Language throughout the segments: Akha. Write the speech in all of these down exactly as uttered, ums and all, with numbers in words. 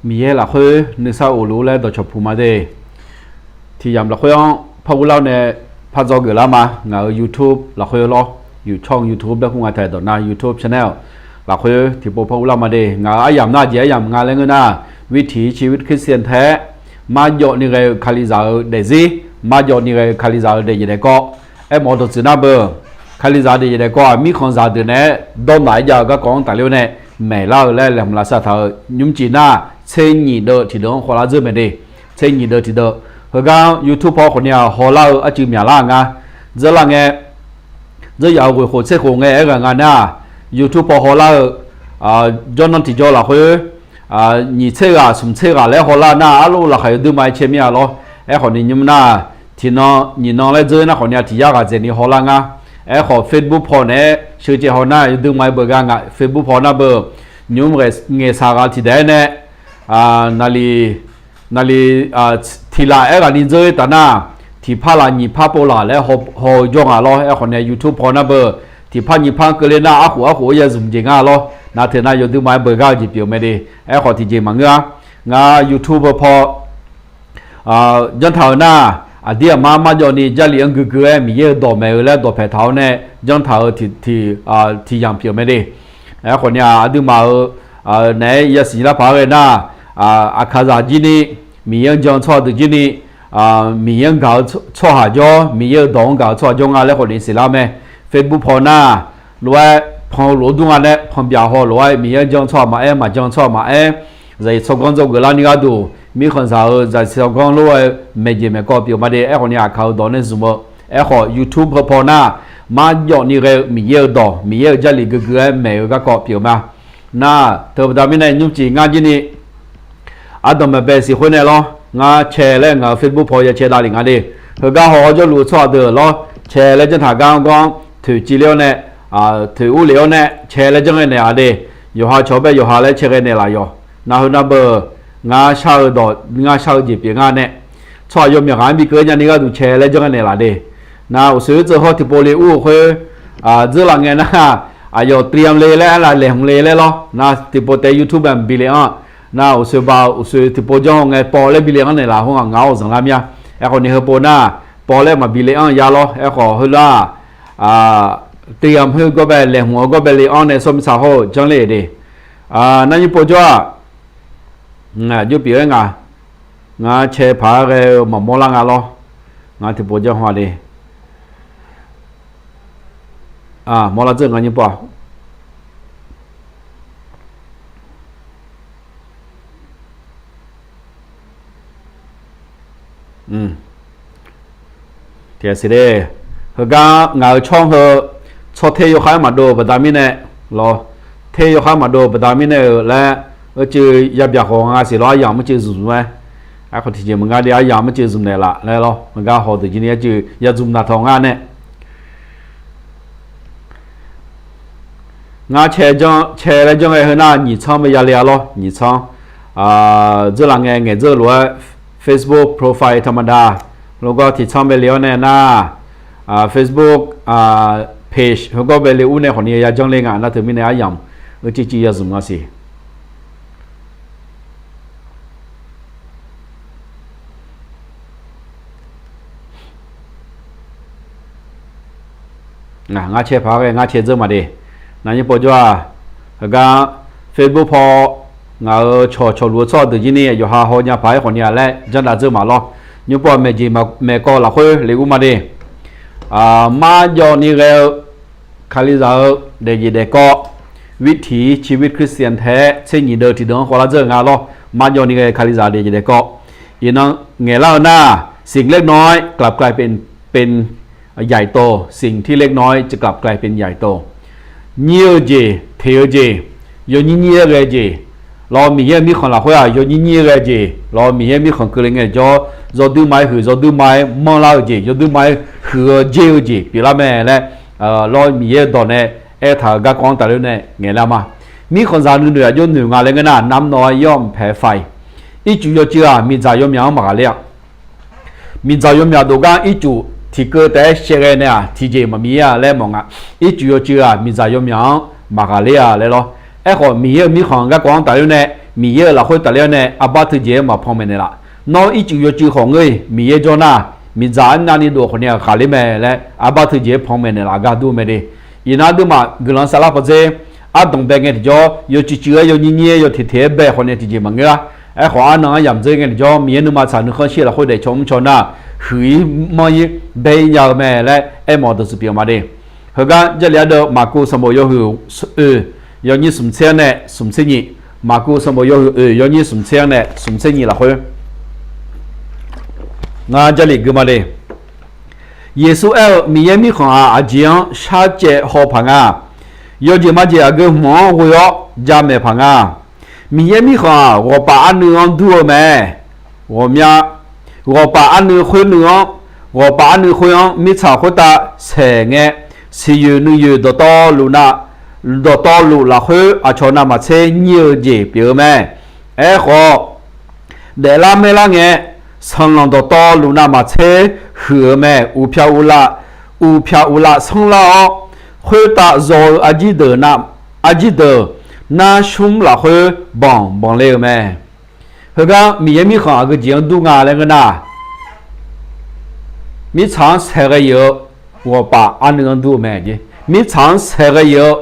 Miqyaer lafkhoer nuisar of luf-ur laer dawqcawq puq ma de. Tiq yamq lafkhoer-anr par urlar-awr nae par dzawgeuf lar ma. Ngaq-euq YouTube lafkhoer lawr, yufcawr-eu YouTube baer kur nga tae dawq nar YouTube channel lafkhoer tiqpov par urlar ma de. Ngaq-euq aryamq nar aqjeq aryamq nga laer ngeur nar, วิถีชีวิตคริสเตียนแท้ marjawv ni ghae-eu Kalizaq-euq daefzir, marjawv ni ghae-eu Kalizaq-euq daefjeq daefkawv, aermawf-eu dawqtsuif nar beu, Kalizaq daefjeq daefkawv-aq mirkhanqzaq deuq naeq-aer dawrnaq-aer jav-eu garkawv-anr tafler-awr nae maeqlar-eu laer laeqhmq lavsav taq-euq nymrcif nar, tser nyiq deuv tiqdeuv-anr khawvlar dzeur mae de. Tser nyiq deuv tiqdeuv. Heugar YouTube paw khawfni-aq hawlar-eu arcuiv myaqlar-aq nga. Dzeurlar ngae, dzeur yaf-euq ghoeq khof tser khof ngae aerghaq nga nar, YouTube paw hawlar-eu jawrnan tiqjawr lafkhoer nyiq tser ghaq smq tser ghaq laer hawlar nar, arlof laqkhaq yawduima-aer caer mir-a lawr. Aerkhawfni nymr nar, tiqnan nyiqnan laer dzeur nar khawfni-aq tiq yar ghaq dzaeqni hawlar ngar. Aerkhawf Facebook paw naeq-aer sheucaev haw nar yawduima-aer beugar nga. Facebook paw nar beu, nymr ngaeqsaq ghaq tiqdaeq-aer nae naqliq, naqliq tiq laf-aer ghaq ni dzeur-ir taf nar, tiqpar laf nyiqpar pov laf laer haw-eu jawr nga lawr. Aerkhawfni-aq YouTube paw nar beu, tiqpar nyiqpar-anr keuvle nar arkhof arkhof-aer ya zmq jeq nga lawr. Nar teu nar yawduima-aer beugar-eu jeq pyeuf mae de. Aerkhawf tiqjeq maqngeur-a. Ngar YouTube paw janrtaq-euq nar, aqdir aqmar marjawv ni Jarlif-anr guigui-aer Miqyaer-euq dawq maeq-eu laer dawqpaeq taq-awr nae janrtaq-eu tiq yamq pyeuf mae de. Aerkhawfni-aq aqduimaf-euq naeq-aer yasiq lar paq-aer ghae nar, aqkaqzaq jir ni, Miqyaer-anr jan-eu tsawrhaq deuq jir ni, Miqyaer-anr gaq-eu tsawrhaq jawr, Miqyaer-euq dawq-anr gaq-eu tsawrhaq jawr nga laer khawfni siqlar mae. Facebook paw nar, lof-aer pan-eu lof-aer dur nga nae pan byaq haw lof-aer Miqyaer-anr jan-eu tsawrhaq maqaer, maqjan-eu tsawrhaq maqaer, zaqsiq tsawrganr dzawgeuf larni gharduq mirkhanqzaq-euq zaqsiq tsawrganr lof-aer maeqjeq maeqkawv pyeuf ma de. Aerkhawfni aqkaq-euq dawq nae zmq-eu, aerkhawf YouTube heu paw nar, marjawv ni ghae-eu Miqyaer-euq dawq, Miqyaer-euq Jarlif guigui-aer maeq-eu garkawv pyeuf ma. Nar teu baqda mirnae nymrcif ngar jir ni ardanq maeqbae siq khoer nae lawr, ngar cae laer ngaq-euq Facebook paw ya cae davlef nga de. Heugar haw hawjawr luf-eu tsawrhaq deuq lawr, cae laer janrtaq gar-anr gawr-anr toeqciv ler-awr nae, toeq urlef-awr nae cae laer janr ghae naeqlaf de. Yawqha cawq bae yawqha laer cae ghae naeqlaf yawq. Nar heu nar beu, ngar shar-eu dawq ngar shar-eu jeq pyeuf ngar nae, tsawrhaq yawmyaq ghaq-anr bi keuv-aer nyani gharduq cae laer janr ghae naeqlaf de. Nar uqshoe uirtseuv hawr tiqpov le ur-euq khoer, dzeur laf ngae nar, aqyawf เตรียม le laer aer laf laeqhmq le laer lawr. Nar tiqpov taef YouTube-aer maqbi le-anr, nar uqshoe ba uqshoe tiqpov janr-eu ngae paw laer bi le-anr naeqlaf hawr nga ngaq-awr zanqlar mir-a. Aerkhawfni heupov nar, paw laer maqbi le-anr ya lawr. Aerkhawf heu lar-aq, เตรียม heu gawr bae laeqhmq-eu gawr bae le-anr nae sawr mirtsaq hawr-eu janr ler-euq de. Nar nymr pov jawr-aq, jawr pyeuf-aer nga. Ngar cae paq-aer ghae-eu maqmawr lar nga lawr. Ngar tiqpov janr haw de. Mawrlar dzeur nga nymr pov-a. Tiqsiq de, heugar ngaq-euq tsawr heu tsawrter yawkhav-aer maqdov-eu baqda mirnae lawr, ter yawkhav-aer maqdov-eu baqda mirnae-euq laer, uicuiv yabyaq khawf nga siq lawr, aryamq mrcuiv zmq zmq-aer. Aerkhawf tiqjeq maqnga de, aryamq mrcuiv zmq naeqlaf laer lawr, heugar haw deuq jir ni uicuiv ya zmq naq tawq ngar nae. Ngar cae janr, cae laer janr ghae heu nar nyiq tsanr bae yale-a lawr, nyiq tsanr. Dzeurlaf ngae ngaeqdzeur lof-aer Facebook profile ธรรมดา lof gawr tiq tsanr bae le-awr nae nar, Facebook page heugawr bae le ur nae khawfni ya janr le nga. Nar teumirnae aryamq uicuiv cuiv ya zmq nga siq. Ngar cae paq-aer ghae ngar cae dzeur maqde. Nar nymr pov jawr-aq, heugar Facebook paw ngaq-euq cawq cawqluf-eu tsawrhaq deuq jir ni yawqha hawnya paq-aer khawfni-a laer janrdav dzeur maqlawr. Nymr pov maeqjeq maeqkawv lafkhoer le ur ma de. Marjawv ni ghae-eu Kalizaq-eu daefjeq daefkawv, วิถีชีวิตคริสเตียนแท้ tser nyiq deuv tiqdeuv-anr khawvlar dzeur-eu nga lawr. Marjawv ni ghae-eu Kalizaq daefjeq daefkawv, iqnan ngaeqlar-eu nar, สิ่งเล็กน้อยกลับกลายเป็น เป็นใหญ่โต สิ่งที่เล็กน้อยจะกลับกลายเป็นใหญ่โต Nyir-eu jeq, teq-eu jeq, yawnyir nyir-aer ghae-eu jeq, lawr Miqyaer-euq mirkhanq lafkhoer-aq yawnyir nyir-aer ghae-eu jeq, lawr Miqyaer mirkhanq keuvle ngaejawr, yawduirma-aer huiq, yawduirma-aer manrlar-eu jeq, yawduirma-aer huiq-eu jer-eu jeq pyeuflar mae laer, lawr Miqyaer-euq dawq nae aertaq-euq garkawv-anr tafler nae ngaeqlar ma. Mirkhanqzaq nuinoeq aqjox noeq nga laer ngeur nar, น้ำน้อยย่อมแพ้ไฟ Ircuf yawcuiv-aq miqdzaq yawmyaq-anr maqghaq ler-a. Miqdzaq yawmyaq dofgar ircuf tiqkeuv taef-aer shaev ghae nae-aq tiqjeq maqmiv-ir-a laer mawf nga. Ircuf yawcuiv-aq miqdzaq yawmyaq-anr maqghaq ler-a laer lawr. Aerkhawf Miqyaer-euq mirkhanq garkawv-anr tafler nae Miqyaer-euq lafkhoer tafler-awr nae arbar teujeq-aer maqpan maeqnaeq laf. Nawr ircuf yawcuiv khawf ngeur-iq Miqyaer jawr nar, miqdzaq armyavni dov khawf ni ghaqler mae laer arbar teujeq-aer pan maeqnaeq laf gar dur mae de. Iqnan aqduimaf guiqlanq saflar pawdzer, ardanq bae ngae tiqjawr, yawcuiv cuiv-aer yawnyir nyir-aer yawteq teq-aer bae khawf ni tiqjeq maqngeur-a. Aerkhawf arnan aryamq dzeur ngae tiqjawr, Miqyaer nuima tsaq nuikhanr shir lafkhoer daef caw mr caw nar, huiq-ir manr-ir bae-ir nya-eu mae laer aermawf-eu dawqtsuif pyeuf ma de. Heugar Jarlif ardeuv Maqkuv sanqbof yawhuiq oeq yawnyir smq tser-anr nae smq tser nyiq, Maqkuv sanqbof yawhuiq oeq yawnyir smq tser-anr nae smq tser nyiq lafkhoer ngar Jarlif gui ma de. Yeqsur aer-eu, Miqyaer Mirkhanq-aq, aqjeq-anr sharcaev haw paq nga. Yawjeq majeq aqgeu hmq-anr ghoe-awr jamaeq paq nga. Miqyaer Mirkhanq-aq, ghawqpaf arnuiv-anr dur-eu mae. Ghawqmya, ghawqpaf arnuiv khoer nuiv-anr, ghawqpaf arnuiv khoer-anr mirtsaq khoertav saeq ngae, siqyoeq nuiyoeq dawqtawvluf nav, dawqtawvluf lafkhoer aqcawq navmaqtser nyir-eu jeq pyeuf-eu mae. Aerkhawf, daeflar maerlar ngae, sanqlanq dawqtawvluf navmaqtser huiq-eu mae. Uqpyaq uqlaf, uqpyaq uqlaf sanrlar-awr, khoertav zaw-eu arjir deuq, arjir deuq nar shmr lafkhoer banq banq le-eu mae. Heugar Miqyaer Mirkhanq aqgeu jeq-anr dur nga laer ngeur nar, mirtsaq-anr saeqghae-euq ghawqpaf arnuiv-anr dur-eu mae. Mirtsaq-anr saeqghae-euq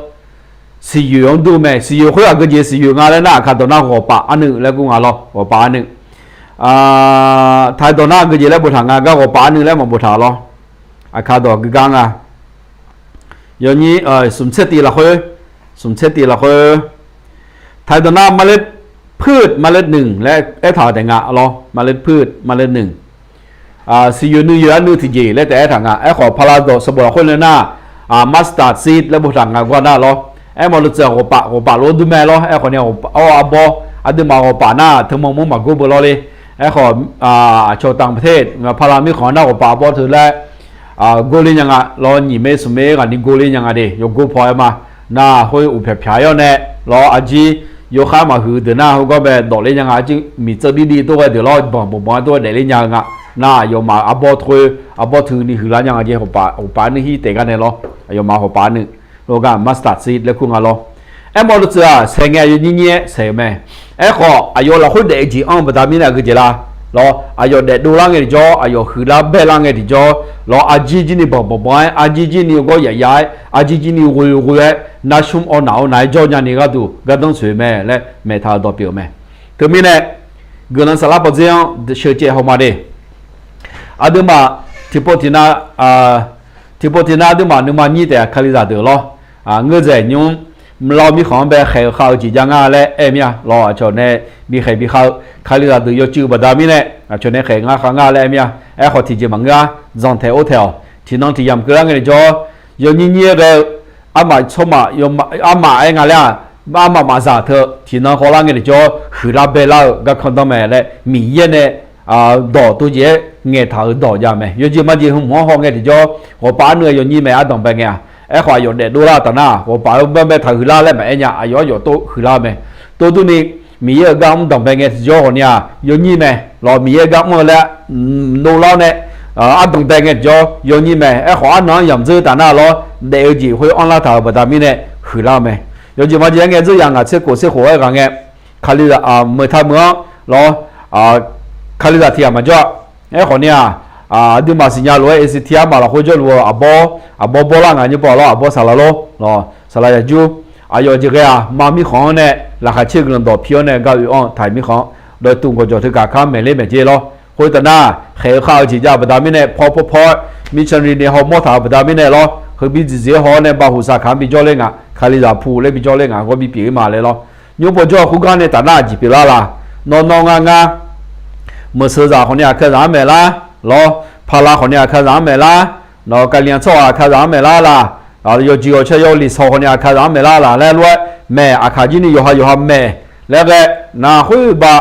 siqyoeq-anr dur-eu mae. Siqyoeq khoer aqgeu jeq siqyoeq nga laer nar, aqkar dawq nar ghawqpaf arnuiv laer kur nga lawr. Ghawqpaf arnuiv. Taq-aer dawq nar aqgeu jeq laer boftaq nga gar, ghawqpaf arnuiv laer maqboftaq lawr. Aqkar dawq gui gar nga. Yawnyir smq tser tiv lafkhoer, smq tser tiv lafkhoer, taq-aer dawq nar เมล็ดพืช เมล็ดหนึ่ง laer aertaq-euq taef nga lawr. เมล็ดพืช เมล็ดหนึ่ง siqyoeq nuiyoeq arnuiv tiqjeq laer taef aertaq nga. Aerkhawf, paqlaqdawq sanqbof lafkhoer nae nar, mustard seed laer boftaq nga gar nar lawr. Aermawf dawqtsuif-aq, ghawqpaf, ghawqpaf lof-aer dur mae lawr. Aerkhawf ni, awr arbawr, aqduimaf ghawqpaf nar teumanr manr maqgor beu lawr le. Aerkhawf, aqcawq ต่างประเทศ paqlaq mirkhanq nar ghawqpaf arbawr teu laer gor ler nya nga lawr. Nyiq maer smq maer ghaq ni gor ler nya nga de. Yawgor paw-aer ma. Nar khoer uqpyaq pyaq-aer-awr nae lawr, arjir yawkhar maqhuiq deuq nar, heugawr bae dawf ler nya nga. Arjir miqtseuv bibir tov ghae deuq lawr, banq banq banq-aer tov ghae daefler nya-eu nga. Nar aqyawfmaf arbawr khoer, arbawr teu ni huiqlar nya nga jeq. Ghawqpaf arnuiv hir taef gar nae lawr. Aqyawfmaf ghawqpaf arnuiv, logar mustard seed laer kur nga lawr. Aermawf dawqtsuif-aq, saeq ngae aqyawf nyir nyir-aer saeq-eu mae. Aerkhawf, aqyawf lafkhoer daef-eu jeq anr-eu baqda mirnae aqgeu jeq la lawr. Aqyawf daefdov lar ngae tiqjawr, aqyawf huiqlar baelar ngae tiqjawr lawr, arjir jir ni banq banq banq-aer, arjir jir ni gawr yaf yaf-aer, arjir jir ni ghoe ghoe-aer, narshmr awr naq awr naq-aer jawr nyani gharduq gardanr tsoeq-eu mae laer maeqtaq-euq dawq pyeuf-eu mae. Teumirnae, guiqlanq saflar pawdzer-anr sheuqcaev haw ma de. Aqduimaf tiqpov tiqnav, tiqpov tiqnav aqduimaf nuima nyir taef-a kalizaq deuq lawr. Ngeur dzaeq nymr, mrlaw mirkhanq-anr bae khaeq-eu khav-eu jeq jav nga laer aer mir-a lawr. Aqcawq nae bikhaeq bikhav-eu kalizaq deuq yawcuiv-eu baqda mirnae, aqcawq nae khaeq ngar khav nga laer aer mir-a. Aerkhawf, tiqjeq maqngeur-a. Zanqtaeq or taeq-awq. Tiqnan tiqyamq keuvlar ngae tiqjawr, yawnyir nyir-aer ghae-eu armaf tsawrmaf, armaf aer nga laer-aq, armaf mafzaq teu tiqnan khawvlar ngae tiqjawr, huiqlar baelar-eu garkanr danr mae laer Miqyaer nae dawq tov jeq-aer ngaeqtaq-euq dawq jav mae. Yawjeq majeq hmq-anr haw ngae tiqjawr, ghawqpaf arnuiv-aer yawnyir mae ardanq bae ngae-aq. Aerkhawf, aqyawf daefdov lar taf nar, ghawqpaf-eu bae bae taq huiqlar laer maqaer nya. Aqyawf aqyawf tov huiqlar mae. Tov durni, Miqyaer-euq gar mr danqbae ngae tiqjawr khawf ni-aq, yawnyir mae lawr. Miqyaer-euq gar mr-eu laer dovlar-awr nae ardanq bae ngae tiqjawr yawnyir mae. Aerkhawf, arnan-anr yamq dzeur taf nar lawr, daef-eu jeq khoer anrlar taq-euq baqda mirnae huiqlar-eu mae. Yawjeq majeq-aer ngae dzeur yaf ngaq tser khof tser khof-aer ghaq ngae, kalizaq meuq ta meuq-anr lawr, kalizaq tiq ghaq maqjawr-a. Aerkhawf ni-aq, aqduimaf siqnya lof-aer A C T armaf lafkhoer jawrluf-eu aqbawr, aqbawr bawrlar ngaq nymr pov lawr, aqbawr saqlaq lor lawr, saqlaq yaqjur. Aqyawf jeq ghae-aq ma mirkhanq-anr nae laqkhaq caer guiqlanq dawq pi-awr nae gar oe-anr taq mirkhanq-anr dawqtuv gawqjawq teu kaq kar maeqler maeq jer lawr. Khoertav nar, khaeq-eu khav-eu jeq jav-eu baqda mirnae paw paw paw-aer missionary ni hawmawr taq-euq baqda mirnae lawr, heubir dziqdziq-aer haw-awr nae ba huqsaq kaq-anr bijawr ler nga, kalizaq pu laer bijawr ler nga, ghawr bipyeuf-ir ma laer lawr. Nymr pov jawr-eu khoergar nae taf nar aqjeq pyeuflar la? Nawr nawr ngar ngar, meuqseuq zaq khawf ni aqkazaq-anr maeqlar lawr, paqlaq khawf ni aqkazaq-anr maeqlar, nawq kavliq-anr tsawrhaq aqkazaq-anr maeqlar la, yawqjeq yawqca yawliq sawq khawf ni aqkazaq-anr maeqlar la laer lof-aer maeq, aqkaq jir ni yawqha yawqha maeq laer ghae, nar khoer ba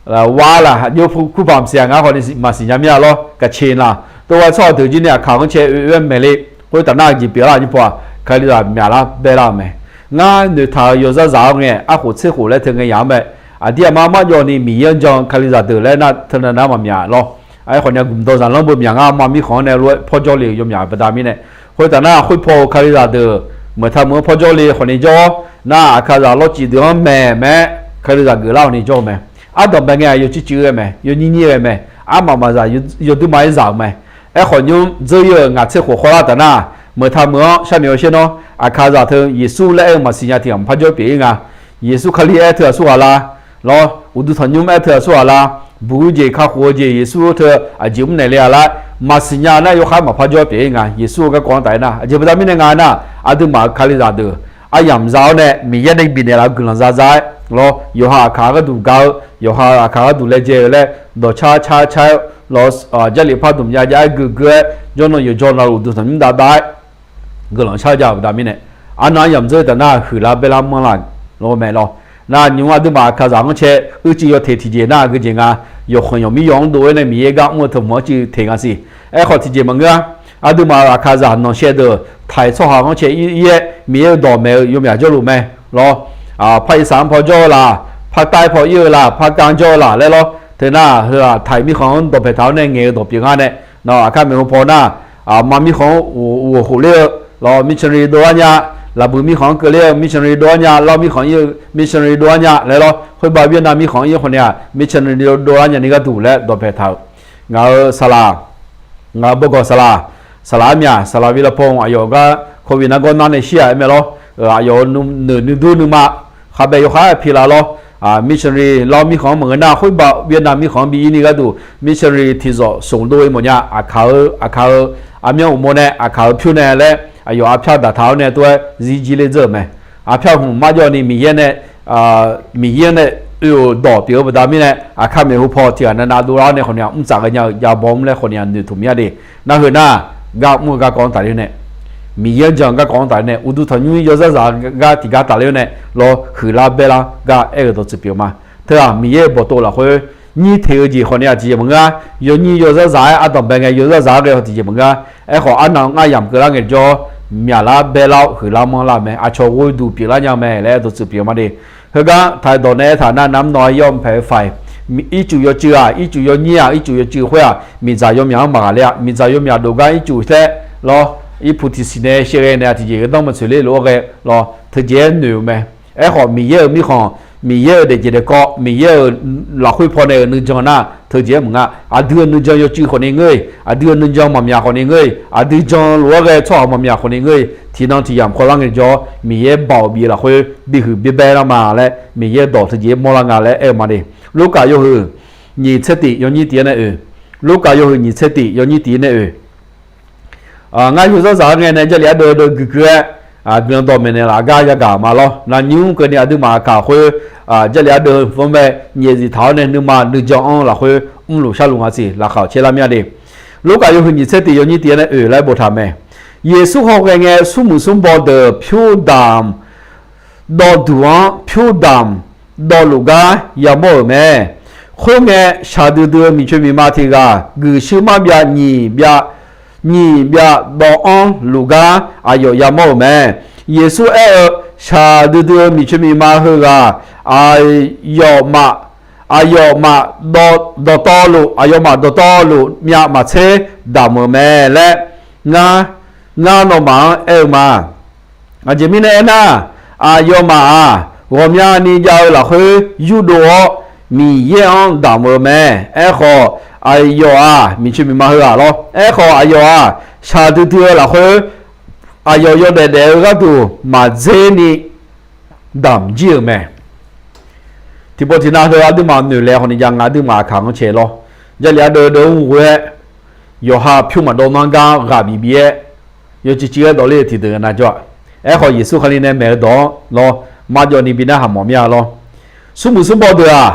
wa laq, nymr kur baq maqsiq-a. Ngar khawf ni maqsiq nya mir-a lawr. Kaqceq naq, tov ghae tsawrhaq deuq jir ni aqkaq-anr cae oe oe-aer maeq le. Khoertav nar aqjeq pyeuflar nymr pov-aq, kalizaq myaqlar baelar-euq mae. Ngar noeqtaq-euq yawzar zaq-awr ngae, arkhof tser khof laer teu ngae yaq-anr mae. Aqdir aqma marjawv ni Miqyaer-anr jan-eu kalizaq deuq laer nar teunav nar maqmyaq lawr. Aerkhawf ni-aq, gmqdawq zaqlanr beu myaq ngar ma mirkhanq-anr nae lof-aer pawjawr le-euq yawmyaq baqda mirnae, khoertav nar khoerpaw-eu kalizaq deuq Meuqtaq meuq-anr pawjawr le khawfni jawr-awr, nar aqkaqzaq lawrcif deuq-anr maeq-aer, kalizaq geuflar-awq ni jawr-eu mae. Ardanqbae ngae yawcuiv cuiv ghae mae, yawnyir nyir ghae mae. Armaf mafzaq yawduir ma-aer zaq-euq mae. Aerkhawf nymr dzeur-ir-euq ngaq tser khof khawvlar taf nar, meuqtaq meuq-anr sharnoeq-awr sher nawr, aqkaqzaq teu Yeqsur laer aer-eu maqsiq nya tiq ghaq maqpar jawr pyeuf-ir nga. Yeqsur Kali aer teu aqsurghaq la, lawr, uqduq tanqnymr aer teu aqsurghaq la, buq-eu jeq kakhof-eu jeq Yeqsur teu aqjeq mrnaeq le-a lar, maqsiq nya nar yawkhar maqpar jawr pyeuf-ir nga. Yeqsur-eu garkawv-anr taf-aer nar, aqjeq baqda mirnae nga nar, aqduimaf-euq kalizaq deuq aryamq za-awr nae Miqyaer nae bifnaeq laf-eu guiqlanq za za-aer lawr, yawqha aqkaq gharduq gaq-eu, yawqha aqkaq gharduq laejae-eu laer dawqcar car car-aer lawr, Jarlif pardmq jav jav-aer geuf geuf-aer, jawrnan yawqjawr navluf uqduq tanqnymr dav dav-aer guiqlanq shar ja-euq baqda mirnae, arnan aryamq dzeur taf nar huiqlar baerlar manrlar lawr mae lawr. Nar nymq-mr aqduimaf aqkaqzaq-anr cae uicuiv yawteq tiqjeq nar geujeq nga. Yawqkhanq yawqmir yawq-anr dov-aer nae Miqyaer gar mr-eu teu hmq-anr cuiv teq nga siq. Aerkhawf tiqjeq maqngeur-a. Aqduimaf-euq aqkaqzaq nanqshaev deuq taiq tsawrhaq-anr cae ir-aer Miqyaer-euq dawq maeq-eu yawmyaq jawrluf mae lawr. Par irsaq-anr paw jawr-eu laq, par tair paw ir-eu laq, par kav jawr-eu laq laer lawr. Teu nar heu-aq taiq mirkhanq-anr dawqpaeq taq-awr nae ngaeq-eu dawq pyeuf nga nae, nawq aqkar maeqhu paw nar, ma mirkhanq-anr ghof khof ler-eu lawr missionary dov-ar nya, laqbuiq mirkhanq-anr keuvler-eu missionary dov-ar nya, lar mirkhanq ir-eu missionary dov-ar nya laer lawr, khoerbav Vietnam mirkhanq-anr ir khawfni-aq missionary dov-ar nya ni gharduq laer dawqpaeq taq-euq. Ngaq-euq saqlaq, ngaq-euq bawgawq saqlaq, saqlaq armyaq saqlaq Vilapon aqyawf gar covid nargawr nar nae shir-aq aer mae lawr. Aqyawf-euq nuinoeq nuidur nuima khavbae yawkhar pi laf lawr. Missionary lar mirkhanq-anr maqngeur nar khoerbav Vietnam mirkhanq-anr bi ir ni gharduq missionary tiqzawq smq dov-ir mawf nya. Aqkaq-eu aqkaq-eu armyanr uqmov nae aqkaq-eu pyur nae laer aqyawf arpyar daqtaq-awr nae tov-aer zirjir ler dzeur-euq mae. Arpyar hmq marjawv ni Miqyaer nae, Miqyaer nae oe-euq dawq pyeuf-eu baqda mirnae, aqkar maeqhu paw tiq ghaq navnav dovlar-awr nae khawfni-aq mr tsaf ghae nya-eu jav baw mr laer khawfni-aq noeqtmq mya de. Nar heu nar, gar mr-eu garkawv-anr tafler nae, Miqyaer-anr jan-eu garkawv-anr tafler nae, uqduq tanqnymr yawzar zaq gar tiqgar tafler-awr nae, lawr huiqlar baerlar gar aer-euq dawqtsuif pyeuf ma. Teu-aq Miqyaer-euq bawqtov lafkhoer nyir teq-eu jeq khawfni-aq tiqjeq maqngeur-a. Yawnyir yawzar zaq-aer ardanqbae ngae yawzar zaq-aer ghae haw tiqjeq maqngeur-a. Aerkhawf arnan ngar yamq keuvlar ngaejawr, myaqlar baerlar-awr huiqlar manrlar-eu mae. Aqcawq ghoe duq pyeuflar nya mae laer dawqtsuif pyeuf ma de. Heugar taq-eu dawq nae aertaq nar, namr nawq-a yawpaeq-eu faiq, ircuf yawcuiv-aq, ircuf yawnyir-aq, ircuf yawcuiv khoer-aq, miqdzaq yawmyaq-anr maqghaq ler-a. Miqdzaq yawmyaq dovgar ircuf taer lawr, irpuq tiqsiq nae shaev ghae nae tiqjeq-eu danr maqtsoeq ler lof-aer ghae lawr, teujeq-aer noeq-eu mae. Aerkhawf Miqyaer-euq mirkhanq, Miqyaer-euq daefjeq daefkawv, Miqyaer-euq lafkhoer pawnae-euq nuijan nar teujeq-aer maqnga. Aqdui-euq nuijan yawcuiv khawfni ngeur-iq, aqdui-euq nuijan maqmyaq khawfni ngeur-iq, aqdui jan lof-aer ghae tsawrhaq maqmyaq khawfni ngeur-iq, tiqnan tiq yamq kawvlar ngaejawr Miqyaer baoq bif lafkhoer bi huiq byaer baer lar ma laer Miqyaer dawq teujeq-aer mawrlar nga laer aer-eu ma de. Lorkaf yawhuiq nyiq tser tiq yawnyir tiq-aer nae oe. Lorkaf yawhuiq nyiq tser tiq yawnyir tiq-aer nae oe. Ngar yawzar zaq-aer ngae nae Jarlif ardeuv deuv guiqguiq-aer guiqlanq dawqmaeq naeqlaf gar yagaq ma lawr. Navnymr keuvni aqduimaf aqkaq khoer Jarlif ardeuv-anr mae nyaef zif taq-awr nae nuima nuijan-anr lafkhoer mrluf sharluf nga siq. Laqkhaq caer lar mir-a de. Lorkaf yawhuiq nyiq tser tiq yawnyir tiq-aer nae oe laer boftaq mae. Yeqsur hawghae ngae, smrmuiq smrbaw deuq pyur damq dawvduq-anr pyur damq dawvluf gar yamawr-euq mae. Khoerngae, shaqdui dui-eu miqcoeq miqma tiq ghaq guiqshuir marbyav nyiq byav, nyiq byav dawv-anr luf gar aqyawf yamawr-euq mae. Yeqsur aer-eu, shaqdui dui-eu miqcoeq miqma heughaq aqyawfmaf, aqyawfmaf dawqtawvluf, aqyawfmaf dawqtawvluf myav maqtser damq-euq mae laer, ngar, ngar nawmaf-anr aer-eu ma. Aqjeq mirnae aernar, aqyawfmaf-aq, ghawqmyani jav-eu lafkhoer yurdov-awr, Miqyaer-anr damq-eu mae. Aerkhawf, aqyawf-aq, miqcoeq miqma heughaq lawr. Aerkhawf, aqyawf-aq, shaqdui dui-eu lafkhoer, aqyawf yawdaef daef-eu gharduq maqdzer ni damq jir-euq mae. Tiqpov tiqnav heu aqduimaf noeq laeq khawfni jav nga, aqduimaf aqkaq-anr cae lawr. Jarlif ardeuv deuv-anr ghoe-aer, yawqha pyur maqdawv nanr gar ghaq bif bif-aer, yawcuiv cuiv-aer dawvler-eu tiqdeuq nav jawr-aq. Aerkhawf, Yeqsur Kali nae maeq-eu dawq-anr lawr, marjawv ni bi narhaq mawf mir-a lawr. Smrmuiq smrbaw deuq-aq,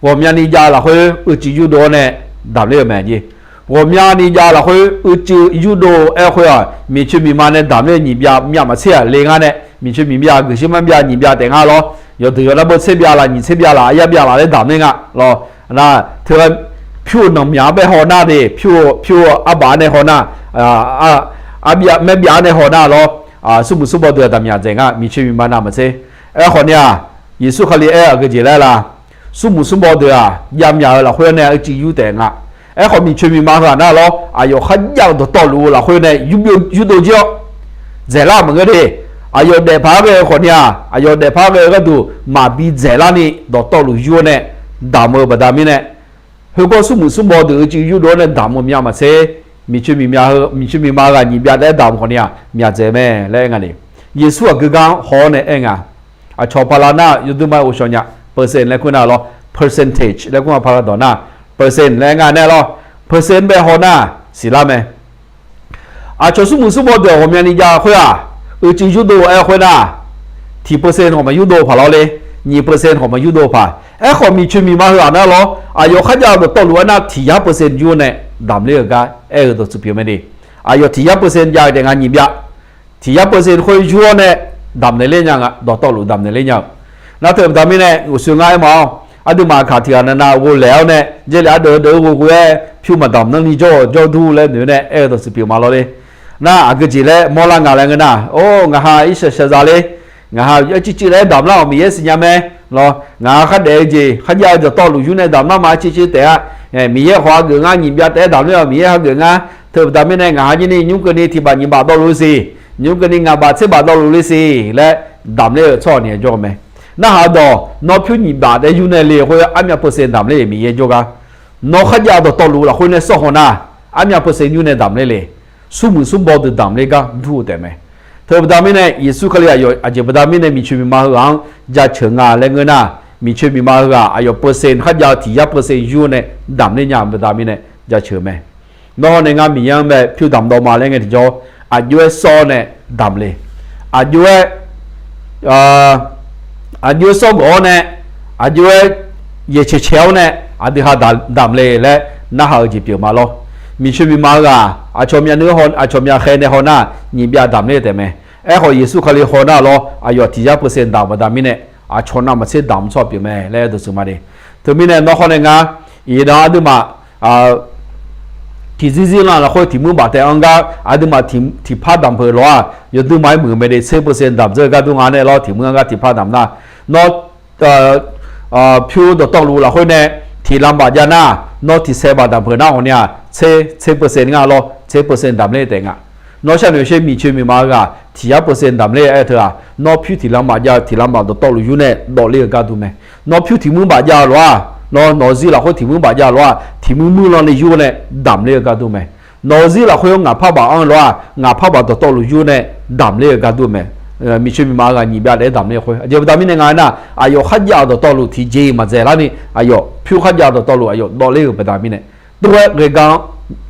ghawqmyani jav lafkhoer uicuiv yurdov-awr nae damq ler-eu mae jeq. Ghawqmyani jav lafkhoer uicuiv yurdov-eu aer khoer-aq, miqcoeq miqma nae damq ler-eu nyiq byav myav maqtser-aq le ngar nae, miqcoeq miqbyav guiqshuir marbyav nyiq byav taef ngar lawr. Yawqdeuq yawnar beu tser byav laf nyiq tser byav laf ar yar byav laf laer damq ler nga lawr. Nar teu pyur-eu nanqmyaq-anr bae haw nar de, pyur-eu arbaf-anr nae haw nar, arbyav maer byav-anr nae haw nar lawr. Smrmuiq smrbaw deuq-aq damq myaq dzaeq nga, miqcoeq miqma navmaqtser. Aerkhawf ni-aq, Yeqsur Kali aer-eu aqgeu jeq laer la? Smrmuiq smrbaw deuq-aq jav myaq-euq lafkhoer nae uicuiv yur taef nga. Aerkhawf, miqcoeq miqma heughaq nar lawr, aqyawf kharjav-eu dawqtawvluf-eu lafkhoer nae yurdov jir-awr dzaeqlar maqngeur de. Aqyawf daefpaq-aer ghae-eu khawfni-aq, aqyawf daefpaq-aer ghae-eu gharduq maqbi dzaeqlar ni dawqtawvluf yur-awr nae damq-eu baqda mirnae, heugawr smrmuiq smrbaw deuq uicuiv yurdov-awr nae damq-eu myav maqtser, miqcoeq miqma heu, miqcoeq miqma ghaq nyiq byav taef-aer damq khawfni-aq myaqdzaeq mae laer aer nga ni. Yeqsur aqgeu gar-anr haw-awr nae aer nga. Aqcawq paqlav nar yawduirma-aer ghovshaw nya, percent laer kur nar lawr, percentage laer kur nga paqlav dawq nar, percent laer aer nga nae lawr, percent bae haw nar siqlar mae. Aqcawq smrmuiq smrbaw deuq ghawqmyani jav khoer-aq, uicuiv yurdov-aer khoer nar, tiq percent khawf maqyurdov paq lawr le, nyiq percent khawf maqyurdov paq. Aerkhawf miqcoeq miqma heu-aq nar lawr, aqyawf kharjav-eu dawqtawvluf-aer nar tiq yar percent yur nae damqler-euq gar aer-eu dawqtsuif pyeuf mae de. Aqyawf tiq yar percent jav-eu taef nga nyiq byav, tiq yar percent khoer yur-awr nae damqnaeq ler nya nga, dawqtawvluf damqnaeq ler nya-eu. Nar teu baqda mirnae uqshoe ngar aermawf-awr, aqduimaf kaq tiq ghaq navnav ghovlaeq-awr nae, Jarlif ardeuv deuv-eu ghoe ghoe-aer pyur maqdamq nanrni jawr-awq jawrdur laer noeq-aer nae aer-eu dawqtsuif pyeuf ma lawr le. Nar aqgeu jeq laer mawrlar nga laer ngeur nar, or, ngaq ha irshaq shaqzaq le. Ngaq ha arcuiv cuiv laer damq lar-awq Miqyaer siqnya mae. Lawr, ngaq ha khardaef-eu jeq kharjav-eu dawqtawvluf yur nae damq lar ma arcuiv cuiv taef-a. Miqyaer khawf hageuf ngar, nyiq byav taef-aer damq ler-awq Miqyaer hageuf ngar. Teu baqda mirnae ngaq ha jir ni nymr keuvni tiq baf nyiq baf dawvluf le siq, nymr keuvni ngaq baf tser baf dawvluf le siq laer damq ler-eu tsawrhaq ni jawr-eu mae. Narhaq dawq nawr pyur nyiq baf taef-aer yur nae le khoer armyav percent damq ler-euq Miqyaer jawrgar. Nawr kharjav dawqtawvluf lafkhoer nae sawr haw nar, armyav percent yur nae damq ler le. Smrmuiq smrbaw deuq damq ler gar dur-eu taef mae. Teu baqda mirnae Yeqsur Kali aqyawf aqjeq baqda mirnae miqcoeq miqma heughaq-anr jaceuq nga laer ngeur nar, miqcoeq miqma heughaq aqyawf percent kharjav-eu tiq yar percent yur nae damq ler nya baqda mirnae jaceuq mae. Nawr hawr nae ngar Miqyaer-anr bae pyur damq dawv ma laer ngae tiqjawr, aqjox-aer sawr-awr nae damq le. Aqjox-aer, aqjox-aer sawr geuf-awr nae, aqjox-aer yaeqcaeq caeq-awr nae aqdui ha damq le laer narhaq-eu jeq pyeuf ma lawr. Miqcoeq miqma heughaq aqcawq myavnuiv aqcawq myavkhaeq nae haw nar nyiq byav damq ler taef mae. Aerkhawf Yeqsur Kali haw nar lawr aqyawf tiq yar percent damq baqda mirnae aqcawq navmaqtser damq tsawrhaq pyeuf mae laer aer dawqtsuif ma de. Teumirnae nawr hawr nae ngar iqnan aqduimaf tiqzir zir lan lafkhoer tiq muir baf taef-anr gar aqduimaf tiqpar damq peuq lawr-aq, yawduirma-aer muiq mae de, tser percent damq dzeur-eu gar dur nga nae lawr, tiq muir-anr gar tiqpar damq nar, nawr pyur dawqtawvluf lafkhoer nae tiq lam baf jav nar, nawr tiq sae baf damq peuq nar hawq ni-aq, tser percent nga lawr, tser percent damq ler taef nga. Nawr sharnoeq sher miqcoeq miqma ghaq tiq yar percent damq ler-aer teu-aq, nawr pyur tiq lam baf jav-eu tiq lam baf dawqtawvluf yur nae dawv ler-eu gar dur mae. Nawr pyur tiq muir baf jav-eu lof-aq, nawr nawq-eu zir lafkhoer tiq muir baf jav-eu lof-aq, tiq muir muir lan nae yur nae damq ler-eu gar dur mae. Nawq-eu zir lafkhoer ngaq par baf anr-eu lof-aq, ngaq par baf dawqtawvluf yur nae damq ler-eu gar dur mae. Miqcoeq miqma ghaq nyiq byav taef-aer damq ler khoer aqjeq baqda mirnae nga nar, aqyawf kharjav-eu dawqtawvluf tiqjeq-iq maqdzaeq larni aqyawf pyur kharjav-eu dawqtawvluf aqyawf dawv ler-euq baqda mirnae, tov-aer ghae gar-anr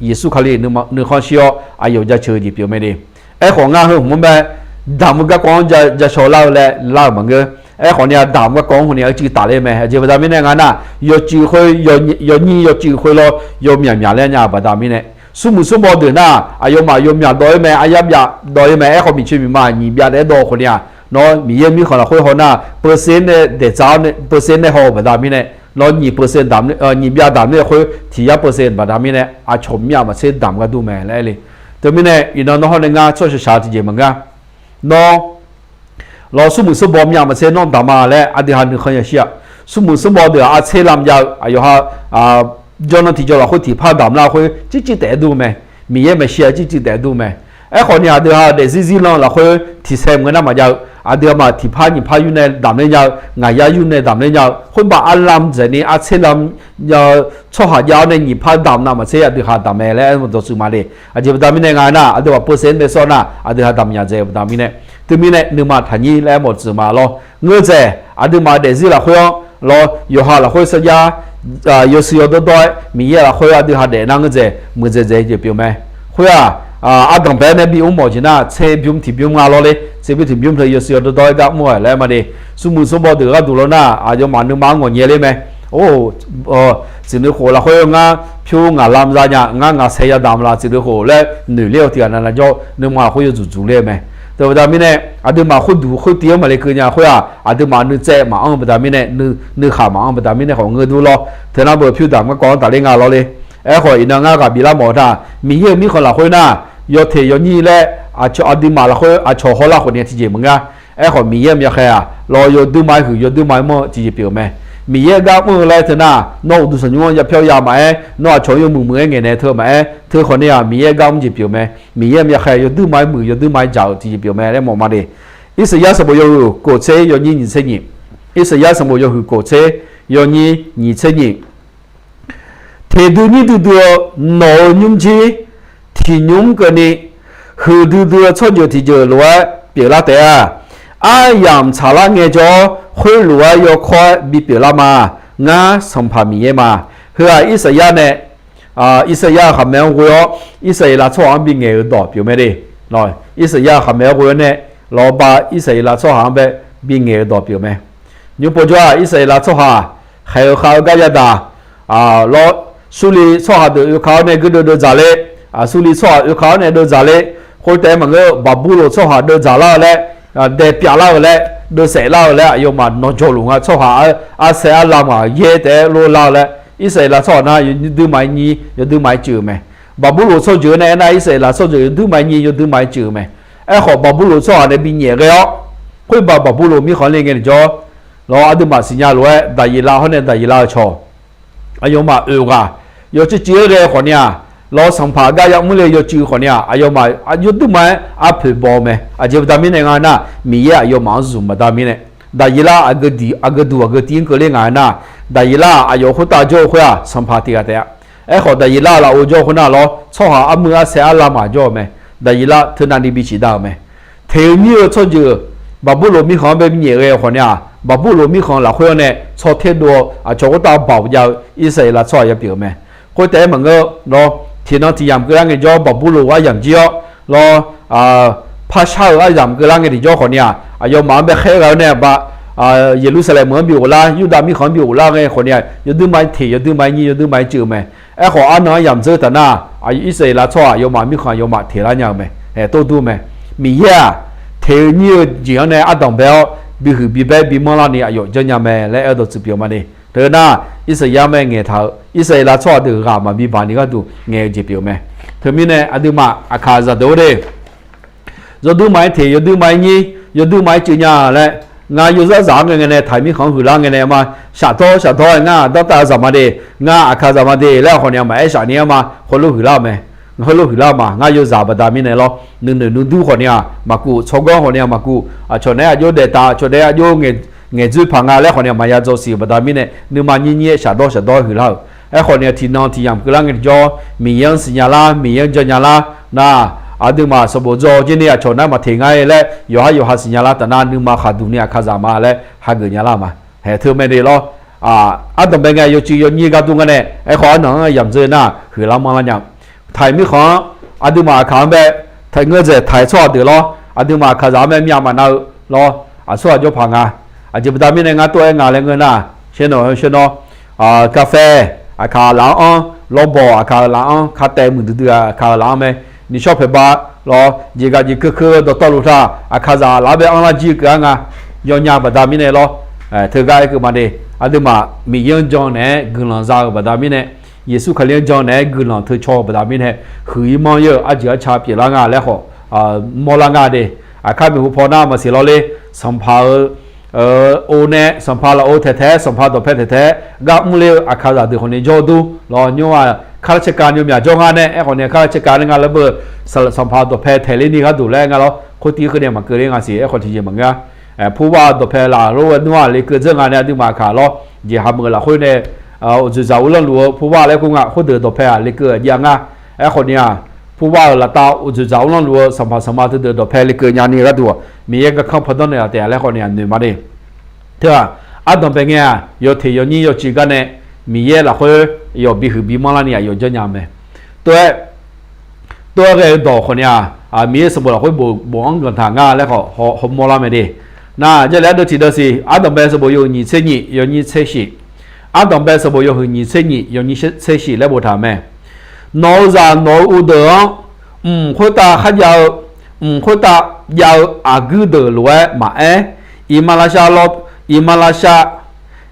Yeqsur Kali nuikhanr shir-awr aqyawf jaceuq-eu jeq pyeuf mae de. Aerkhawf ngar heu hmq-anr bae damq-eu garkawv-anr jashawr lar-eu laer lar-euq maqngeur. Aerkhawf ni-aq damq-eu garkawv-anr hawq ni-aq uicuiv taf ler mae. Aqjeq baqda mirnae nga nar, yawcuif khoer, yawnyir yawcuif khoer lawr yawmyaq myaq laer nya-eu baqda mirnae, smrmuiq smrbaw deuq nar aqyawfmaf yawmyaq dawv-ir mae, aryar byav dawv-ir mae. Aerkhawf miqcoeq miqma nyiq byav taef-aer dawv-eu khawf ni-aq, nawr Miqyaer mirkhanq lafkhoer haw nar, percent nae daef tsav-awr nae, percent nae haw-eu baqda mirnae, nawr nyiq percent damq, nyiq byav damq ler khoer tiq yar percent baqda mirnae aqcawq myav maqtser damq gar dur mae laer aer le. Teumirnae iqnan nawr hawr nae ngar tsawrshaq shaq-eu tiqjeq maqngeur. Nawr lawr smrmuiq smrbaw myav maqtser nawr damq ma laer aqdui ha nuikhanr yashir-aq, smrmuiq smrbaw deuq-aq artser lam jav-eu aqyawf ha jawrnan tiqjawr lafkhoer tiqpar damq lar khoer circuiv taef-aer dur mae. Miqyaer maeqshi-aq circuiv taef-aer dur mae. Aerkhawf ni aqdui ha daefzir zir lan lafkhoer tiqsaer mq-eu nar maqjav-eu, aqdui ha maq tiqpar nyiqpar yur nae damq ler nya-eu, ngaq yar yur nae damq ler nya-eu khoerbav arlam dzaeqni artser lam tsawrhaq jav-awr nae nyiqpar damq navmaqtser aqdui ha damq mae laer aer-eu dawqtsuif ma le. Aqjeq baqda mirnae nga nar, aqdui maq percent bae sawr nar aqdui ha damq nya dzaeq-eu baqda mirnae, teumirnae nuima taqnyir laer aer mawf tsuif ma lawr. Ngeur dzaeq aqdui maq daefzir lafkhoer-anr lawr, yawqha lafkhoer sarjax yawshuif yawdawr dawr-aer Miqyaer lafkhoer aqdui ha daef nar ngeur dzaeq muiqdzaeq dzaeq-eu jeq pyeuf mae. Khoer-aq, ardanq bae-aer nae bimr mawf jeq nar tser bymr tiq bymr nga lawr le. Tser bymr tiq bymr teu yawshuif yawdawr dawr-aer gar mr-a laer aer ma de. Smrmuiq smrbaw deuq gharduq lawr nar aqyawfmaf nuima-anr ngawqnyae ler mae. Or, tsuif nuikhof lafkhoer ngar pyur ngaq lam za nya, ngar ngaq saer yadamq laf tsuif nuikhof laer noeq ler-eu tiq ghaq navnav jawr nuima lafkhoer yawdzuq dzuq ler-eu mae. Teubaqda mirnae aqduimaf khoerduq khoertiv-anr maqle keuv nya khoer-aq, aqduimaf nuitsaev maqanr-eu baqda mirnae, nuikhaq maqanr-eu baqda mirnae khawf ngeur dur lawr. Teu nar beu pyur damq garkawv-anr tafler nga lawr le. Aerkhawf iqnan ngar ghaq biflar mawf-eu taq, Miqyaer-euq mirkhanq lafkhoer nar, yawteq yawnyir laer aqduimaf lafkhoer aqcawq hawlar khawf ni tiqjeq maqngar. Aerkhawf Miqyaer-euq myavkhaeq-aq lawr yawduirma-aer huiq yawduirma-aer manr-eu tiqjeq pyeuf-eu mae. Miqyaer-euq gar mr-eu laer teu nar, nawr uqduq tanqnymr-anr yapyawr ya maqaer, nawr aqcawq-anr yawmuiq muiq-aer ngaeqnaeq teu maqaer, teu khawf ni-aq Miqyaer-euq gar mr jeq pyeuf-eu mae. Miqyaer-euq myavkhaeq yawduirma-aer muiq yawduirma-aer dzaq-eu tiqjeq pyeuf-eu mae laer mawf ma de. Irsaqyar sanqbof yawhuiq kof tser yawnyir nyiq tser nyiq. Irsaqyar sanqbof yawhuiq kof tser yawnyir nyiq tser nyiq. Teq dui nyir duidui-eu nawq-euq nymrjir tiq nymr keuvni, huiq duidui-eu tsawrjeuq tiqjeuq lof-aer pyeuflar taef-a. Aryamq tsaqlar ngaejawr, khoerlof-aer yawkawr-aer bipyeuf lar ma. Ngar Sanqpaq Miqyaer ma. Heu-aq Irsaqyar nae, Irsaqyar-euq khaqmae-anr ghoe-awr, Irsaqleqlav tsawrhaq-anr bingaeq-euq dawq pyeuf mae de. Irsaqyar-euq khaqmae-anr ghoe-awr nae, lawr ba Irsaqleqlav tsawrhaq-anr bae bingaeq-euq dawq pyeuf mae. Nymr povjawr-aq, Irsaqleqlav tsawrhaq khaeq-eu khav-eu gar yadaq, lawr, Surliv tsawrhaq deuq oeka-awr nae guirdeuv deuv dzaq ler, Surliv tsawrhaq oeka-awr nae deuv dzaq ler, khoertaef-aer maqngeur, Baqburloq tsawrhaq deuv dzaq lar-eu laer, daepyav lar-eu laer, deuv saef lar-eu laer, aqyawfmaf nawq jawq luf nga. Tsawrhaq arsaer arlamq-aq yaer taef-aer lor lar-eu laer, Irsaqleqlav tsawrhaq nar yawdui maqaer nyir yawdui maqaer ceuv-eu mae. Baqburloq tsawrjeuq nae aernar, Irsaqleqlav tsawrjeuq yawdui maqaer nyir yawdui maqaer ceuv-eu mae. Aerkhawf, Baqburloq tsawrhaq nae binyaef ghae-awr, khoerba Baqburloq mirkhanq le ngae tiqjawr, lawr, aqduimaf siqnya lof-aer Daqyeqlav hawr nae Daqyeqlav-euq cawq aqyawfmaf oeq ghaq yawcuiv cuiv-aer ghae khawfni-aq, lawr, Sanqpaq gar yamr le yawcuiv khawfni-aq, aqyawfmaf yawdui maqaer arpoeq baw-eu mae. Aqjeq baqda mirnae nga aernar, Miqyaer aqyawfmaf-anr zmq baqda mirnae, Daqyeqlav aqgeu duq aqgeu tir-anr keuvler nga aernar, Daqyeqlav-aq aqyawf khoertav jawr-eu khoer-aq, sanqpaq tiq ghaq taef-a. Aerkhawf, Daqyeqlav lafov jawr khoernar lawr, tsawrhaq armur arsaer arlamq-aq jawr-eu mae. Daqyeqlav teunav ni bisiq dav-euq mae. Teq-eu nyir-eu tsawrjeuq Baqburloq mirkhanq-anr bae binyaef ghae-eu khawfni-aq, Baqburloq mirkhanq lafkhoer-awr nae tsawr ter dov-awr aqcawq khoertav baoq jav-eu Irsaqleqlav tsawrhaq ya pyeuf-eu mae. Khoertaef-aer maqngeur, lawr, tiqnan tiq yamq keuvlar ngaejawr Baqburloq aryamq jir-awr, lawr, parshar-euq aryamq keuvlar ngae tiqjawr khawfni-aq, aqyawfmaf-anr bae khaer ghae-awr nae ba, Yeqlursaqlaeq meuq-anr bi ghoflar, Yurdav mirkhanq-anr bi ghoflar ngae khawfni-aq, yawdui maqaer teq yawdui maqaer nyir yawdui maqaer ceuv-eu mae. Aerkhawf, arnan aryamq dzeur taf nar, Irsaqleqlav tsawrhaq aqyawfmaf mirkhanq aqyawfmaf teq lar nya-eu mae. Aer, tov dur mae. Miqyaer-aq, teq-eu nyir-eu jeq-anr nae ardanq bae-awr, bihuiq bibaer bimanr larni aqyawf janrnya mae laer aerdawq tsuif pyeuf-eu ma de. Teu nar, Irsaqyar mae ngaeqtaq-eu Irsaqleqlav tsawrhaq deuq ghaq maqbi baq ni gharduq ngaeq-eu jeq pyeuf-eu mae. Teumirnae aqduimaf aqkaqzaq deuq-or de, yawdui maqaer teq yawdui maqaer nyir yawdui maqaer ceuv nya laer, ngar yawzar zaq-anr ngae ngae nae taq mirkhanq-anr huiqlar ngae nae ma, shafdawr shafdawr-aer ngar danrtav zaq ma de, ngar aqkaqzaq ma de laer khawfni-aq maqaer shafni-anr ma, heulof huiqlar-eu mae. Heulof huiqlar-eu ma, ngar yawzaq baqda mirnae lawr, nuinoeq nuidur khawfni-aq maqkuv, tsawrganr khawfni-aq maqkuv, aqcawq naeq-aer aqjox daef taf, aqcawq naeq-aer aqjox ngaeqdzoer paq nga laer khawfni-aq maqya dzaw siq-euq baqda mirnae, nuima nyir nyir-aer shafdawr shafdawr-aer huiqlar-euq. Aerkhawfni-aq tiqnan tiq yamq keuvlar ngae tiqjawr, Miqyaer-anr siqnya lar, Miqyaer-anr janrnya lar, nar, aqduimaf sanqbof dzaw jir ni aqcawq nar maqteq ngar-aer laer yawqhar yawqha siqnya lar taf nar, nuima khaqduq ni aqkaqzaq ma laer hageuf nya lar ma. Haeq teu mae de lawr. Ardanq bae ngae yawcuiv yawnyir gardur ngar nae, aerkhawf arnan-anr yamq dzeur nar huiqlar manrlar nya. Taq-iq mirkhanq-anr aqduimaf aqkaq-anr bae, taq-iq ngeur dzaeq taq-iq tsawrhaq deuq lawr, aqduimaf aqkaqzaq-anr bae myav maqnav-eu lawr, aqsurghaq jawr paq nga. Aqjeq baqda mirnae ngar tov-aer nga laer ngeur nar, shernawq shernawr, kaqfae aqkaq laf-anr anr, lawrbawq aqkaq-euq laf-anr, kataev muiqdui dui-aq aqkaq-euq laf-anr mae. Nishawr paeqba lawr, jeqgaq jeq keuv keuv-eu dawqtawvluf taq aqkaqzaq laf-anr bae anrlar jir-eu keuv-anr nga. Yawnya baqda mirnae lawr, teugar aer keuv ma de. Aqduimaf Miqyaer-anr jan naeq-aer guiqlanq za-eu baqda mirnae, Yeqsur Kali-anr jan naeq-aer guiqlanq teu caw-eu baqda mirnae, huiq-ir manr-ir-eu arjeuq arca pyeuflar nga laer khawf mawrlar nga de. Aqkar maeqhu paw nar maqsiq lawr le. Sanqpaq-euq or nae sanqpaq lafov taeq taeq-aer sanqpaq dawqpae taeq taeq-aer gar mr le-eu aqkaqzaq deuq khawfni jawr dur lawr, nymr-aq kar lar caer kav ni myaq jawr ngar nae, aerkhawf ni kar lar caer kav nae nga laer beu, sanqpaq dawqpae taeq ler ni gharduq laer nga lawr, khoertiv khoer nae maqkeuv ler nga siq, aerkhawf tiqjeq maqngeur-a. Purvar dawqpae laf lof-aer nmr-aq lekeuv dzeur nga nae aqduimaf aqkaq lawr, jeqha meuq lafkhoer nae uqdzoeqdzaq uvlanr luf-eu purvar laer kur nga, khoerdeuq dawqpae-aq lekeuv-aq jav ngar. Aerkhawf ni-aq, purvar-euq laftav uqdzoeqdzaq uvlanr luf-eu sanqpaq sanqma teudeuq dawqpae lekeuv nyani gharduq-aq, Miqyaer garkanr paw danr naeqlaf taef-a laer khawf ni-aq noeq ma de. Teu-aq, ardanq bae ngae-aq yawteq yawnyir yawcuiv gar nae, Miqyaer lafkhoer yawf bihuiq bimanr larni aqyawf janrnya mae. Tov-aer tov-aer ghae-eu dawq khawf ni-aq, Miqyaer sanqbof lafkhoer bofanr ganq taq nga laer khawf hawmawr lar mae de. Nar, jarlif ardeuv tiqdeuv siq, ardanq bae sanqbof yawhuiq nyiq tser nyiq yawnyir tser shif. Ardanq bae sanqbof yawhuiq nyiq tser nyiq yawnyir tser shif laer boftaq-euq mae. Nawq-eu zaq nawq-eu uvdeuq-anr, mq khoertav kharjav-eu, mq khoertav jav-eu aqguir deuq lof-aer maqaer, iqmalavshav lawr, iqmalavshav,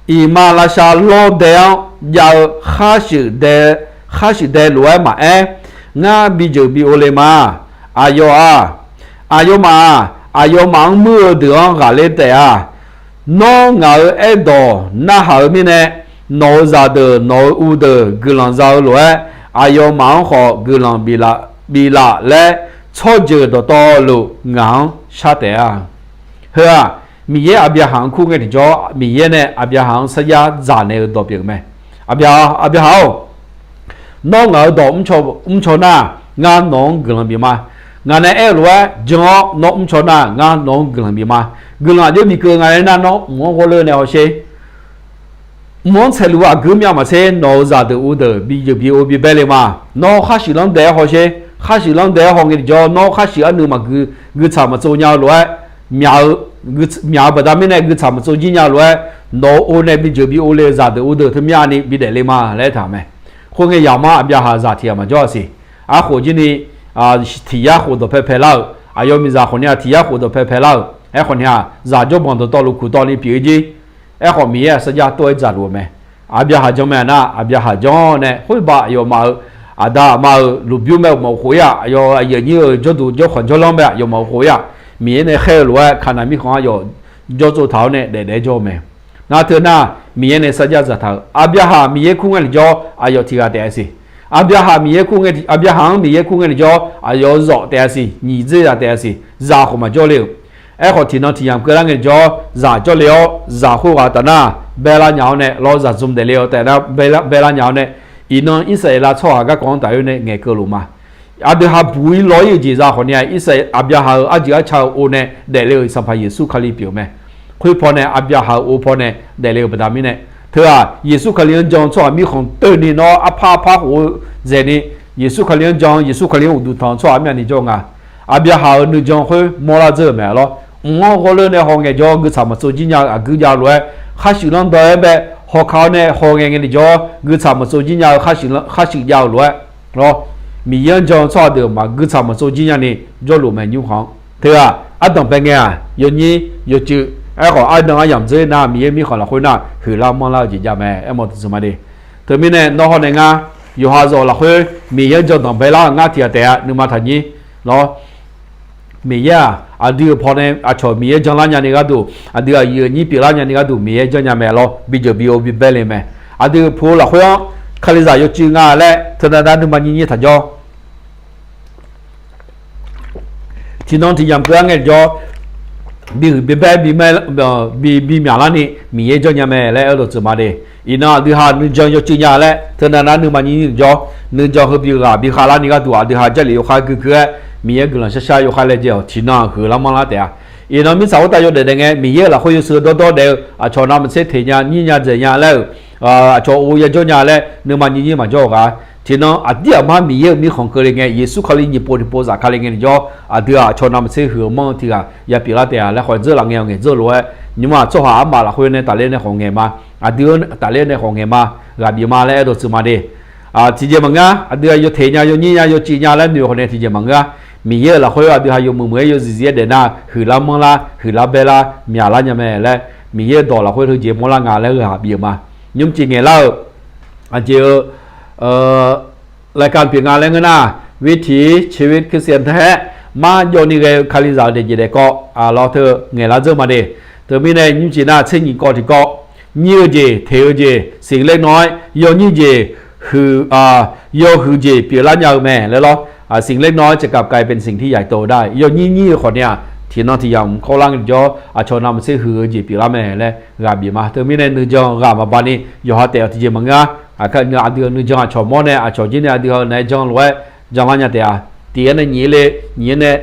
iqmalavshav lawrdae-anr jav-eu khar shuif dae, khar shuif dae lof-aer maqaer, ngar bi jeuq bi ov le ma. Aqyawf-aq, aqyawfmaf-aq, aqyawfmaf-anr muir-eu deuq-anr ghaqler taef-a. Nawr ngaq-euq aerdawq narhaq-eu mirnae, nawq-euq zaqdeuq nawq-euq uvdeuq guiqlanq za-eu lof-aer, aqyawfmaf-anr khawf guiqlanq biflaf laer, tsawrjeuq dawqtawvluf ngaq-anr shar taef-a. Heu-aq, Miqyaer Aqbyaqhaq-anr kur ngae tiqjawr, Miqyaer nae Aqbyaqhaq-anr sarjax dzaq naeq-eu dawq pyeuf-eu mae. Aqbyaqhaq, Aqbyaqhaq-or, nawr ngaq-euq dawq mrcaw nar, ngar nawq-anr guiqlanq bif ma. Ngaq nae aer-eu lof-aer jan-awr nawr mrcaw nar, ngar nawq-anr guiqlanq bif ma. Guiqlanq aqjox bif keuv ngaq nae nar, nawr mq-anr ghawrleur nae hawsher. Mq-anr tsaeqluf aqgeu myav maqtser, nawq-euq zaqdeuq uvdeuq bi jeuq bi ov bi baer le ma. Nawr kharshuif lanr daef-aer hawsher. Kharshuif lanr daef-aer haw ngae tiqjawr, nawr kharshif arnuiv maqgui, guitsaq maqtsov nya-eu lof-aer, myaq-eu, myaq-eu baqda mirnae guitsaq maqtsov jir nya-eu lof-aer, nawq-euq ov nae bi jeuq bi ov le-eu zaqdeuq uvdeuq teu myavni bi daefle ma laer aertaq-euq mae. Khoerngae yamq-anr Aqbyaqhaq zaq tiq ghaq maqjawr-a siq. Arkhawf jir ni, tiq yar khof dawqpae paelar-euq, aqyawf miqzaq khawf ni-aq tiq yar khof dawqpae paelar-euq, aerkhawf ni-aq zaq jawrbanq dawqtawvluf kuqtawv ni pyeuf-ir jir. Aerkhawf Miqyaer-aq sarjax tov-aer dzaqluf-eu mae. Aqbyaqhaq jan mae nar, Aqbyaqhaq jan-awr nae khoerba aqyawfmaf-euq aqda aqma-euq lmqbymr mae mawf khof-ir-aq, aqyawf aqyuif aqnyir-euq jawrduq jawrkhanq jawrlanr mae aqyawfmaf khof-ir-aq, Miqyaer nae khaer-eu lof-aer Kaqnaq mirkhanq aqyawf jawr tsov taq-awr nae daef daef-aer jawr-eu mae. Nar teu nar, Miqyaer nae sarjax dzaqtaq-euq Aqbyaqhaq Miqyaer kur ngae tiqjawr aqyawf tiq ghaq taef-a siq. Aqbyaqhaq Miqyaer kur ngae, Aqbyaqhaq-anr Miqyaer kur ngae tiqjawr aqyawf-euq zawf taef-a siq, nyiq dzer zaq taef-a siq, zaq khof maqjawr le-euq. Aerkhawf tiqnan tiq yamq keuvlar ngae tiqjawr, zaq jawr le-awr zaq khoerghaq taf nar, baerlar nya-awr nae lawr zaq zmq daefle-awr taef nar, baerlar nya-awr nae, iqnan Irsaqleqlav tsawrhaq garkawv-anr taf-aer nae ngaeqkeuv luf ma. Aqdui ha buq-ir law-ir-euq jeq za khawf ni-aq, Irsaqleqlav Aqbyaqhaq-euq arjeuq arca-eu ov nae daefle-euq Sanqpaq Yeqsur Kali pyeuf-eu mae. Khoer pawnae Aqbyaqhaq-euq ov pawnae daefle-euq baqda mirnae, teu-aq Yeqsur Kali-anr jan-eu tsawrhaq mirkhanq teuni nawr arpar arpar khof-eu zaeqni, Yeqsur Kali-anr jan-eu Yeqsur Kali-anr uqduq tanq-eu tsawrhaq armyavni jawr nga. Aqbyaqhaq-euq nuijan khoer mawrlar dzeur-euq mae lawr. Mq-anr ghawrleur nae haw ngae jawr guitsaq maqtsov jir nya-eu aqguir jav-eu lof-aer, kharshuif lanr daef-aer bae hawkaq-awr nae haw ngae ngae ni jawr guitsaq maqtsov jir nya-eu kharshuif jav-eu lof-aer lawr. Miqyaer-anr jan-eu tsawrhaq deuq maqguitsaq maqtsov jir nyani jawrluf mae nymrkhanq-anr. Teu-aq ardanq bae ngae-aq yawnyir yawcuiv, aerkhawf ardanq aryamq dzeur nar Miqyaer mirkhanq lafkhoer nar huiqlar manrlar-eu jeq jav mae aermawf teuq tsuif ma de. Teumirnae nawr hawr nae ngar yawqha zawq lafkhoer Miqyaer-anr jan danqbae lar-euq ngar tiq ghaq taef-a nuima taqnyir lawr. Miqyaer-aq aqdui-euq pawnae aqcawq Miqyaer janlar nyani gharduq, aqdui aqyuif aqnyir pyeuflar nyani gharduq Miqyaer janrnya mae lawr. Bijeuq bi-eu bi baer le mae. Aqdui-euq pu-eu lafkhoer-anr Kalizaq yawcuiv nga laer teunav nar nuima nyir nyir taqjawr. Tiqnan tiq yamq keuv-ar ngae jawr, bihuiq bibaer bi, bimyaq larni Miqyaer janrnya mae laer aerdawq tsuif ma de. Iqnan aqdui ha nuijan yawcuiv nya laer teunav nar nuima nyir nyir jawr, nuijan heu bighaq bikhav larni gharduq aqdui ha Jarlif yawkhav guikeuv-aer Miqyaer guiqlanq sharshar yawkhav laejae-awq. Tiqnan huiqlar manrlar taef-a. Iqnan mirtsaq khoertav yawdaef daef ngae Miqyaer-euq lafkhoer yawshuif dawrdawr daef-eu aqcawq navmaqtser teq nya nyir nya dzaeq nya laer-euq, aqcawq ov yajawr nya laer nuima nyir nyir maqjawr-eu ghaq. Tiqnan aqdir aqmar Miqyaer-euq mirkhanq keuvle ngae Yeqsur Kali nyiq pov tiqpov zafkale ngae ni jawr, aqdui-aq aqcawq navmaqtser huiq-eu manr-eu tiq ghaq yapyeuf lar taef-a laer khawf dzeur laf ngae-awq ngaeq dzeur lof-aer, nymrma tsawrhaq armaf lafkhoer nae tafler nae khawf ngaeq ma. Aqdui-anr tafler nae khawf ngaeq ma. Ghaq bif ma laer aerdawq tsuif ma de. Tiqjeq maqngeur-a, aqdui-aq yawteq nya yawnyir nya yawcuiv nya laer noeq khawf nae tiqjeq maqngeur-a. Miqyaer-euq lafkhoer aqdui ha yawmuiq muiq-aer yawzif zif-aer daef nar huiqlar manrlar huiqlar baerlar myaqlar nya mae laer Miqyaer-euq dawq lafkhoer teujeq mawrlar nga laer ghaq bif-eu ma. Nymrcif ngaeqlar-euq aqjeq-eu รายการ pyeuf nga laer ngeur nar, วิถีชีวิตคริสเตียนแท้ mar jawvni ghae-eu Kalizaq-euq daefjeq daefkawv lawr teu ngaeqlar dzeur ma de. Teumirnae nymrcif nar tser nyiq kawv tiqkawv, nyir-eu jeq, teq-eu jeq, siqler naw-aer yawnyir jeq, yawhuiq jeq pyeuflar nya-eu mae laer lawr. Siqler naw-aer จะกลับกลายเป็นสิ่งที่ใหญ่โตได้ yawnyir nyir-eu khawf ni-aq, tiqnan tiq yamq kawvlar ngae jawr aqcawq navmaqtser huiq-eu jeq pyeuflar mae laer ghaq bif ma. Teumirnae nuijan ghaq maqbav ni yawqha taef-awq tiqjeq maqngeur-a. Aqkar aqdui-euq nuijan aqcawq mawr nae aqcawq jir nae aqdui-euq naeq-aer jan lof-aer janlar nya taef-a. Tiq-aer nae nyiq-aer le, nyiq-aer nae,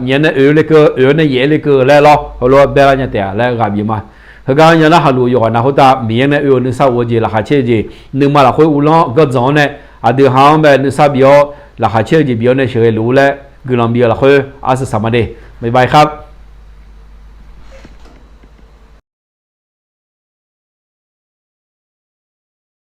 nyiq-aer nae oeq le keuv, oeq-aer nae yaef-aer le keuv laer lawr heulof-aer baerlar nya taef-a laer ghaq bif ma. Heugar nya nar haqluf yawqghaq nav khoertav Miqyaer nae oe-euq nuisar of-eu jeq laqkhaq caer-eu jeq nuima lafkhoer uvlanr-awr ganrdzanq-awr nae aqdui ha-anr bae nuisar bif-awr laqkhaq caer-eu jeq bif-awr nae sheuqghae luf-ur laer guiqlanq bif-eu lafkhoer arsaq saq ma de. Maqbav kar